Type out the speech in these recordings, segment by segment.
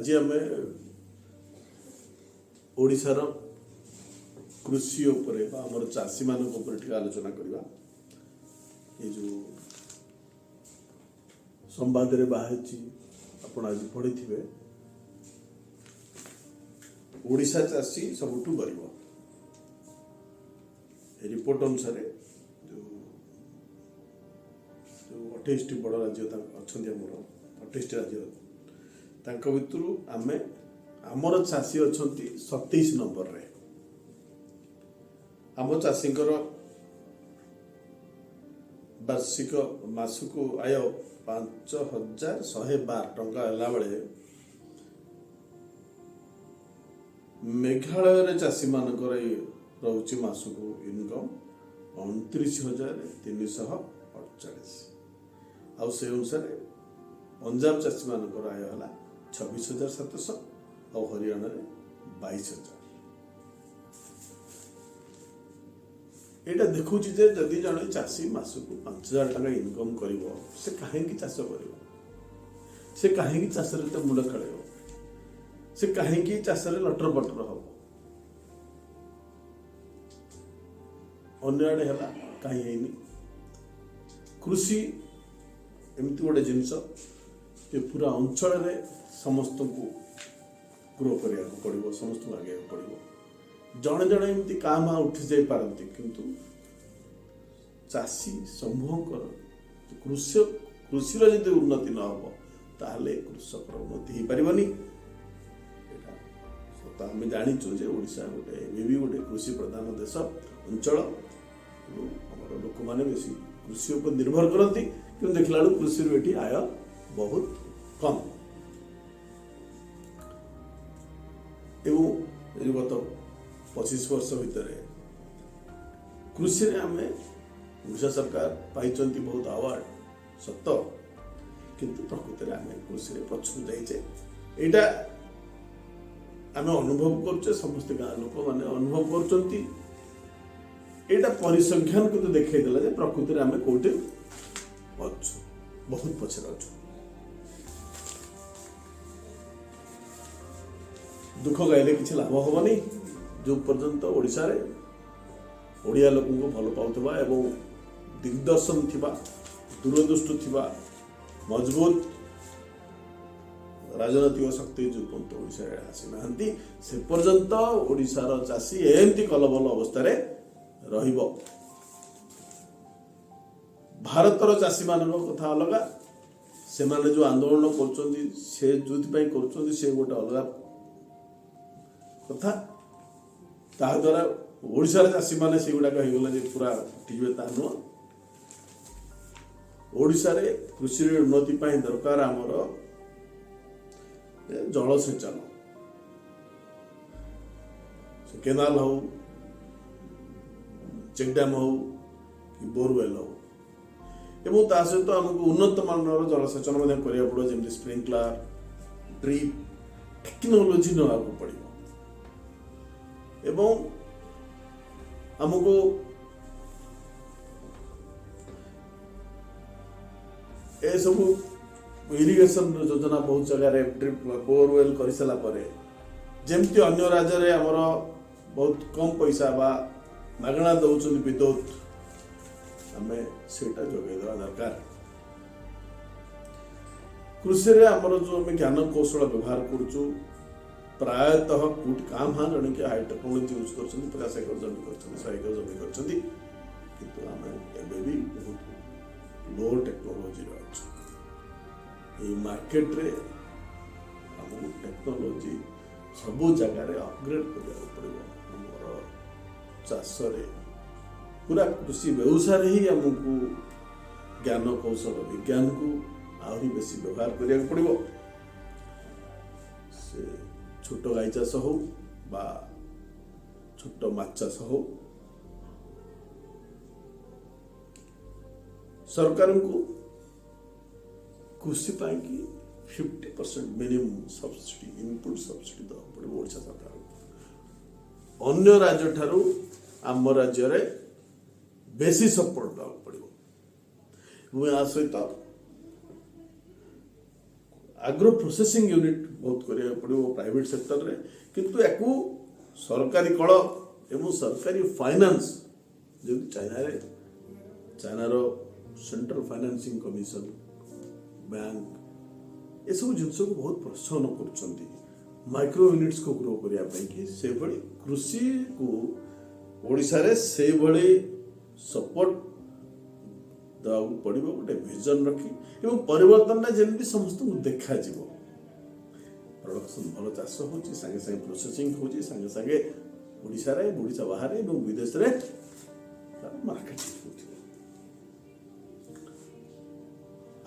ଆଜି ଆମେ ଓଡ଼ିଶାର କୃଷି ଉପରେ ବା ଆମର ଚାଷୀମାନଙ୍କ ଉପରେ ଟିକେ ଆଲୋଚନା କରିବା। ଏ ଯେଉଁ ସମ୍ବାଦରେ ବାହାରିଛି, ଆପଣ ଆଜି ପଢ଼ିଥିବେ, ଓଡ଼ିଶା ଚାଷୀ ସବୁଠୁ ଗରିବ। ଏ ରିପୋର୍ଟ ଅନୁସାରେ ଯେଉଁ ଯେଉଁ 28ଟି ବଡ଼ ରାଜ୍ୟ ଅଛନ୍ତି, ଆମର 28ଟି ରାଜ୍ୟ, ତାଙ୍କ ଭିତରୁ ଆମର ଚାଷୀ ଅଛନ୍ତି 27 ନମ୍ବରରେ। ଆମ ଚାଷୀଙ୍କର ବାର୍ଷିକ ମାସକୁ ଆୟ 5112 ଟଙ୍କା ହେଲା ବେଳେ ମେଘାଳୟରେ ଚାଷୀମାନଙ୍କର ଏଇ ରହୁଛି ମାସକୁ ଇନକମ୍ 29,348। ଆଉ ସେ ଅନୁସାରେ ପଞ୍ଜାବ ଚାଷୀମାନଙ୍କର ଆୟ ହେଲା 26,700 ଆଉ ହରିୟାଣାରେ 22,000। ଏଇଟା ଦେଖୁଛି ଯେ ଯଦି ଜଣେ ଚାଷୀ ମାସକୁ 5000 ଟଙ୍କା ଇନକମ୍ କରିବ, ସେ କାହିଁକି ଚାଷ କରିବ? ସେ କାହିଁକି ଚାଷରେ ଏତେ ମୁଣ୍ଡ ଖେଳେଇବ? ସେ କାହିଁକି ଚାଷରେ ଲଟର ପଟର ହବ? ଅନ୍ୟ ଆଡ଼େ ହେଲା କାହିଁ ହେଇନି? କୃଷି ଏମିତି ଗୋଟେ ଜିନିଷ ଯେ ପୁରା ଅଞ୍ଚଳରେ ସମସ୍ତଙ୍କୁ ଗ୍ରୋ କରିବାକୁ ପଡ଼ିବ, ସମସ୍ତଙ୍କୁ ଆଗେଇବାକୁ ପଡ଼ିବ। ଜଣେ ଜଣେ ଏମିତି କାଁ ଭାଁ ଉଠି ଯାଇପାରନ୍ତି, କିନ୍ତୁ ଚାଷୀ ସମୂହଙ୍କର କୃଷିର ଯଦି ଉନ୍ନତି ନ ହେବ, ତାହେଲେ କୃଷକର ଉନ୍ନତି ହେଇପାରିବନି। ଏଇଟା ସତ। ଆମେ ଜାଣିଛୁ ଯେ ଓଡ଼ିଶା ଗୋଟେ ଏବେ ବି ଗୋଟେ କୃଷି ପ୍ରଧାନ ଦେଶ, ଅଞ୍ଚଳ ଏବଂ ଆମର ଲୋକମାନେ ବେଶୀ କୃଷି ଉପରେ ନିର୍ଭର କରନ୍ତି। କିନ୍ତୁ ଦେଖିଲା ବେଳକୁ କୃଷିରୁ ଏଠି ଆୟ ବହୁତ କମ୍। ଏବଂ ଏ ଗତ 25 ବର୍ଷ ଭିତରେ କୃଷିରେ ଆମେ ଓଡ଼ିଶା ସରକାର ପାଇଛନ୍ତି ବହୁତ ଆୱାର୍ଡ ସତ, କିନ୍ତୁ ପ୍ରକୃତରେ ଆମେ କୃଷିରେ ପଛକୁ ଯାଇଛେ। ଏଇଟା ଆମେ ଅନୁଭବ କରୁଛେ, ସମସ୍ତେ ଗାଁ ଲୋକମାନେ ଅନୁଭବ କରୁଛନ୍ତି। ଏଇଟା ପରିସଂଖ୍ୟାନ କିନ୍ତୁ ଦେଖେଇଦେଲା ଯେ ପ୍ରକୃତିରେ ଆମେ କୋଉଠି ଅଛୁ, ବହୁତ ପଛରେ ଅଛୁ। ଦୁଃଖ ଗାଇଲେ କିଛି ଲାଭ ହବନି। ଯେଉଁ ପର୍ଯ୍ୟନ୍ତ ଓଡ଼ିଶାରେ ଓଡ଼ିଆ ଲୋକଙ୍କୁ ଭଲ ପାଉଥିବା ଏବଂ ଦିଗ୍ଦର୍ଶନ ଥିବା, ଦୂରଦୃଷ୍ଟି ଥିବା ମଜବୁତ ରାଜନୈତିକ ଶକ୍ତି ଯେଉଁ ପର୍ଯ୍ୟନ୍ତ ଓଡ଼ିଶାରେ ଆସିନାହାନ୍ତି, ସେ ପର୍ଯ୍ୟନ୍ତ ଓଡ଼ିଶାର ଚାଷୀ ଏମିତି କଲବଲ ଅବସ୍ଥାରେ ରହିବ। ଭାରତର ଚାଷୀମାନଙ୍କ କଥା ଅଲଗା। ସେମାନେ ଯେଉଁ ଆନ୍ଦୋଳନ କରୁଛନ୍ତି, ସେ ଯେଉଁଥିପାଇଁ କରୁଛନ୍ତି, ସେ ଗୋଟେ ଅଲଗା କଥା। ତାହା ଦ୍ୱାରା ଓଡ଼ିଶାର ଚାଷୀମାନେ ସେଗୁଡ଼ାକ ହେଇଗଲା ଯେ ପୁରା ଉଠିଯିବେ, ତାହା ନୁହଁ। ଓଡ଼ିଶାରେ କୃଷିର ଉନ୍ନତି ପାଇଁ ଦରକାର ଆମର ଜଳସେଚନ, ସେ କେନାଲ ହଉ, ଚେକ୍ ଡ୍ୟାମ୍ ହଉ କି ବୋରୱେଲ୍ ହଉ। ଏବଂ ତା ସହିତ ଆମକୁ ଉନ୍ନତ ମାନର ଜଳସେଚନ ମଧ୍ୟ କରିବାକୁ ପଡ଼ିବ, ଯେମିତି ସ୍ପ୍ରିଙ୍କଲର, ଡ୍ରିପ୍ ଟେକ୍ନୋଲୋଜି ନେବାକୁ ପଡ଼ିବ। ଏବଂ ଆମକୁ ଏସବୁ ଇରିଗେସନର ଯୋଜନା ବହୁତ ଜାଗାରେ ଡ୍ରିପ୍ ବୋରୱେଲ୍ କରିସାରିଲା ପରେ, ଯେମିତି ଅନ୍ୟ ରାଜ୍ୟରେ ଆମର ବହୁତ କମ୍ ପଇସା ବା ମାଗଣା ଦେଉଛନ୍ତି ବିଦ୍ୟୁତ, ଆମେ ସେଇଟା ଯୋଗାଇ ଦେବା ଦରକାର। କୃଷିରେ ଆମର ଯେଉଁ ଆମେ ଜ୍ଞାନ କୌଶଳ ବ୍ୟବହାର କରୁଛୁ, ପ୍ରାୟତଃ କୋଉଠି କାଁ ଭାଁ ଜଣେ କିଏ ହାଇ ଟେକ୍ନୋଲୋଜି ୟୁଜ୍ କରୁଛନ୍ତି, 50 ଏକର ଜମି କରିଛନ୍ତି, 100 ଏକର ଜମି କରିଛନ୍ତି, କିନ୍ତୁ ଆମେ ଏବେ ବି ବହୁତ ଲୋ ଟେକ୍ନୋଲୋଜିରେ ଅଛୁ। ଏଇ ମାର୍କେଟରେ ଆମକୁ ଟେକ୍ନୋଲୋଜି ସବୁ ଜାଗାରେ ଅପଗ୍ରେଡ୍ କରିବାକୁ ପଡ଼ିବ। ଆମର ଚାଷରେ, ପୁରା କୃଷି ବ୍ୟବସାୟରେ ହିଁ ଆମକୁ ଜ୍ଞାନ କୌଶଳ ବିଜ୍ଞାନକୁ ଆହୁରି ବେଶୀ ବ୍ୟବହାର କରିବାକୁ ପଡ଼ିବ। ସେ ଛୋଟ ଗାଈ ଚାଷ ହଉ ବା ଛୋଟ ମାଛ ଚାଷ ହଉ, ସରକାରଙ୍କୁ କୃଷି ପାଇଁକି 50% ମିନିମମ୍ ସବସିଡି, ଇନପୁଟ ସବସିଡି ଦେବାକୁ ପଡ଼ିବ ଓଡ଼ିଶା ସରକାରଙ୍କୁ। ଅନ୍ୟ ରାଜ୍ୟଠାରୁ ଆମ ରାଜ୍ୟରେ ବେଶୀ ସପୋର୍ଟ ଦେବାକୁ ପଡ଼ିବ। ଏବଂ ଏହା ସହିତ ଆଗ୍ରୋ ପ୍ରୋସେସିଂ ୟୁନିଟ୍ ବହୁତ କରିବାକୁ ପଡ଼ିବ ପ୍ରାଇଭେଟ୍ ସେକ୍ଟରରେ। କିନ୍ତୁ ୟାକୁ ସରକାରୀ କଳ ଏବଂ ସରକାରୀ ଫାଇନାନ୍ସ, ଯେମିତି ଚାଇନାରେ, ଚାଇନାର ସେଣ୍ଟ୍ରାଲ ଫାଇନାନ୍ସିଂ କମିଶନ, ବ୍ୟାଙ୍କ ଏସବୁ ଜିନିଷକୁ ବହୁତ ପ୍ରୋତ୍ସାହନ କରୁଛନ୍ତି ମାଇକ୍ରୋ ୟୁନିଟ୍ସକୁ ଗ୍ରୋ କରିବା ପାଇଁ କି, ସେଭଳି କୃଷିକୁ ଓଡ଼ିଶାରେ ସେଇଭଳି ସପୋର୍ଟ ଦେବାକୁ ପଡ଼ିବ, ଗୋଟେ ଭିଜନ ରଖି ଏବଂ ପରିବର୍ତ୍ତନଟା ଯେମିତି ସମସ୍ତଙ୍କୁ ଦେଖାଯିବ। ପ୍ରଡକ୍ସନ୍ ଭଲ ଚାଷ ହେଉଛି, ସାଙ୍ଗେ ସାଙ୍ଗେ ପ୍ରୋସେସିଂ ହେଉଛି, ସାଙ୍ଗେ ସାଙ୍ଗେ ଓଡ଼ିଶାରେ, ଓଡ଼ିଶା ବାହାରେ ଏବଂ ବିଦେଶରେ ତାର ମାର୍କେଟିଂ ହେଉଥିବ।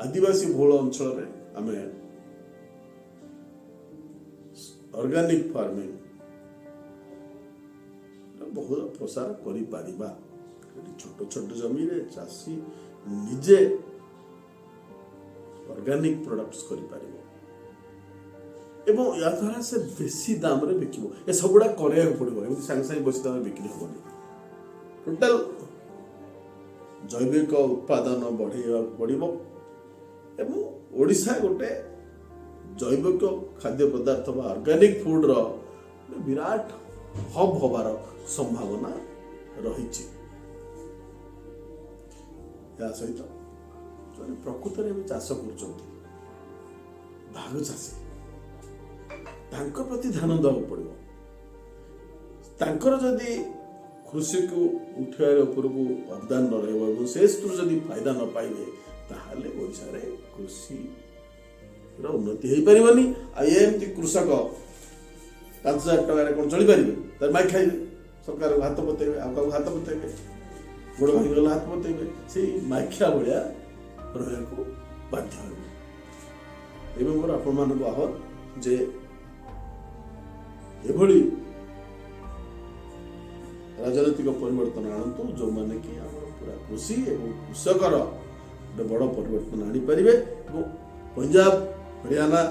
ଆଦିବାସୀ ବହୁଳ ଅଞ୍ଚଳରେ ଆମେ ଅର୍ଗାନିକ ଫାର୍ମିଂ ବହୁତ ପ୍ରସାର କରିପାରିବା। ଏଠି ଛୋଟ ଛୋଟ ଜମିରେ ଚାଷୀ ନିଜେ ଅର୍ଗାନିକ ପ୍ରଡକ୍ଟସ କରିପାରିବ ଏବଂ ଏହାଦ୍ୱାରା ସେ ବେଶୀ ଦାମରେ ବିକିବ। ଏ ସବୁଗୁଡ଼ା କରିବାକୁ ପଡ଼ିବ। ଏମିତି ସାଙ୍ଗେ ସାଙ୍ଗେ ବେଶୀ ଦାମରେ ବିକ୍ରି ହେବନି। ଟୋଟାଲ ଜୈବିକ ଉତ୍ପାଦନ ବଢ଼େଇବାକୁ ପଡ଼ିବ ଏବଂ ଓଡ଼ିଶା ଗୋଟେ ଜୈବିକ ଖାଦ୍ୟ ପଦାର୍ଥ ବା ଅର୍ଗାନିକ ଫୁଡର ବିରାଟ ହବ୍ ହବାର ସମ୍ଭାବନା ରହିଛି। ଏହା ସହିତ ଯେଉଁମାନେ ପ୍ରକୃତରେ ଏବେ ଚାଷ କରୁଛନ୍ତି, ଭାଗ ଚାଷୀ, ତାଙ୍କ ପ୍ରତି ଧ୍ୟାନ ଦେବାକୁ ପଡ଼ିବ। ତାଙ୍କର ଯଦି କୃଷିକୁ ଉଠିବାର ଉପରକୁ ଅବଦାନ ନ ରହିବ ଏବଂ ସେ ସେଥିରୁ ଯଦି ଫାଇଦା ନ ପାଇବେ, ତାହେଲେ ଓଡ଼ିଶାରେ କୃଷିର ଉନ୍ନତି ହେଇପାରିବନି। ଆଉ ଏମିତି କୃଷକ 5000 ଟଙ୍କାରେ କ'ଣ ଚଳିପାରିବେ? ତାର ମାଗି ଖାଇବେ, ସରକାରକୁ ହାତ ପତେଇବେ, ଆଉ କାହାକୁ ହାତ ପତେଇବେ, ଗୋଡ଼ ଭାଙ୍ଗିଗଲେ ହାତ ପତେଇବେ। ସେଇ ମାଖିଆ ଭଳିଆ ରହିବାକୁ ବାଧ୍ୟ ହେବେ। ଏବେ ମୋର ଆପଣମାନଙ୍କୁ ଆହ୍ୱାନ ଯେ ଏଭଳି ରାଜନୈତିକ ପରିବର୍ତ୍ତନ ଆଣନ୍ତୁ, ଯେଉଁମାନେ କି ଆମର ପୁରା କୃଷି ଏବଂ କୃଷକର ଗୋଟେ ବଡ଼ ପରିବର୍ତ୍ତନ ଆଣିପାରିବେ ଏବଂ ପଞ୍ଜାବ, ହରିୟାଣା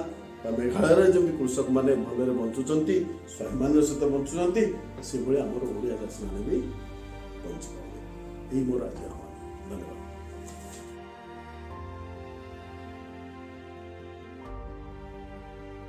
ବା ମେଘାଳୟରେ ଯେମିତି କୃଷକମାନେ ଭଲରେ ବଞ୍ଚୁଛନ୍ତି, ସ୍ୱାଭିମାନର ସହିତ ବଞ୍ଚୁଛନ୍ତି, ସେଭଳି ଆମର ଓଡ଼ିଆ ଚାଷୀମାନେ ବି ବଞ୍ଚିପାରିବେ। ଏଇ ମୋର ଆଜି ଆହ୍ୱାନ। ଧନ୍ୟବାଦ।